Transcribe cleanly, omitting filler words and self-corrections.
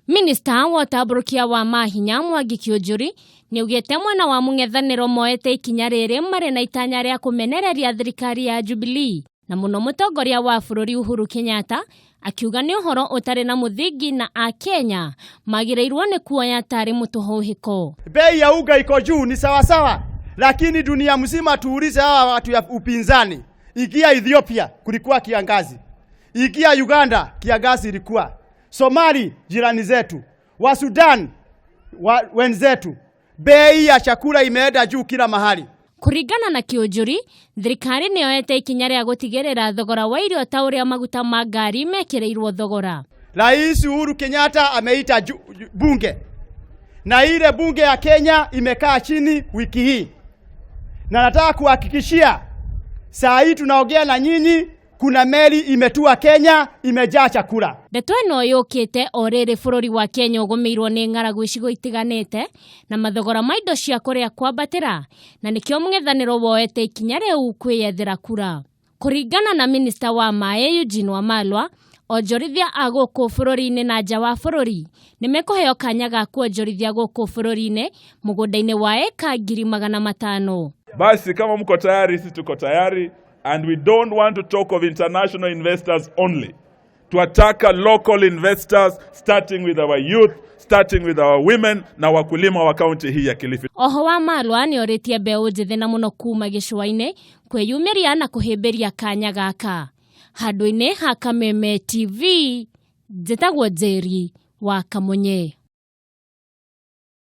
Minista wa ũtambũrũkia wa mahinya Mwangi Kiunjuri nĩaugĩte mwena wa mũng'ethanĩro moete ikinya rĩrĩ marĩ na itanya rĩa kũmenereria thirikari ya Jubilee na mũno mũtongoria wa bũrũri Uhuru Kenyatta, akiuga nĩ ũhoro ũtarĩ na mũthingi na Akenya magĩrĩirwo nĩ kuoya tarĩ mũtũhũhĩko. Bei ya unga iko juu ni sawasawa, lakini dunia mzima tuulize hawa watu ya upinzani. Ikia Ethiopia kulikuwa kiangazi, ikia Uganda kiangazi ilikuwa, Somali jirani zetu, wa Sudan wa wenzetu, bei ya chakula imeenda juu kila mahali. Kũringana na Kiunjuri, thirikari nĩyoete ikinya rĩa gũtigĩrĩra thogora wa irio ta ũrĩa maguta ma ngari mekĩrĩirwo thogora. Rais Uhuru Kenyatta ameita bunge na ile bunge ya Kenya imekaa chini wiki hii, na nataka kuhakikishia saa hii tunaongea na nyinyi, kuna meli imetua Kenya imejaa chakula. Ndeto ĩno yũkĩte o rĩrĩ bũrũri wa Kenya ũgũmĩirwo nĩ ng'aragu icigo itiganĩte na mathogora ma indo cia kũrĩa kwambatĩra, na nĩkĩo mũng'ethanĩro woete ikinya rĩu kwĩyethera kura. Kũringana na minista wa maĩ Eugene Wamalwa, onjorithia a gũkũ bũrũri-inĩ na nja wa bũrũri nĩ mekũheo kanya ga kuonjorithia gũkũ bũrũri-inĩ mũgũnda-inĩ wa eka 500,000. Basi kama mko tayari, sisi tuko tayari and we don't want to talk of international investors only. Twataka local investors, starting with our youth, starting with our women na wakulima wa kaunti hii ya Kilifi. Oho Wamalwa nĩ orĩtie mbeũ njĩthĩ na mũno kuma gĩcũa-inĩ kwĩyumĩria na kũhĩmbĩria kanya gaka. Handũ-inĩ ha Kameme TV, njĩtagwo Njeri wa Kamunye.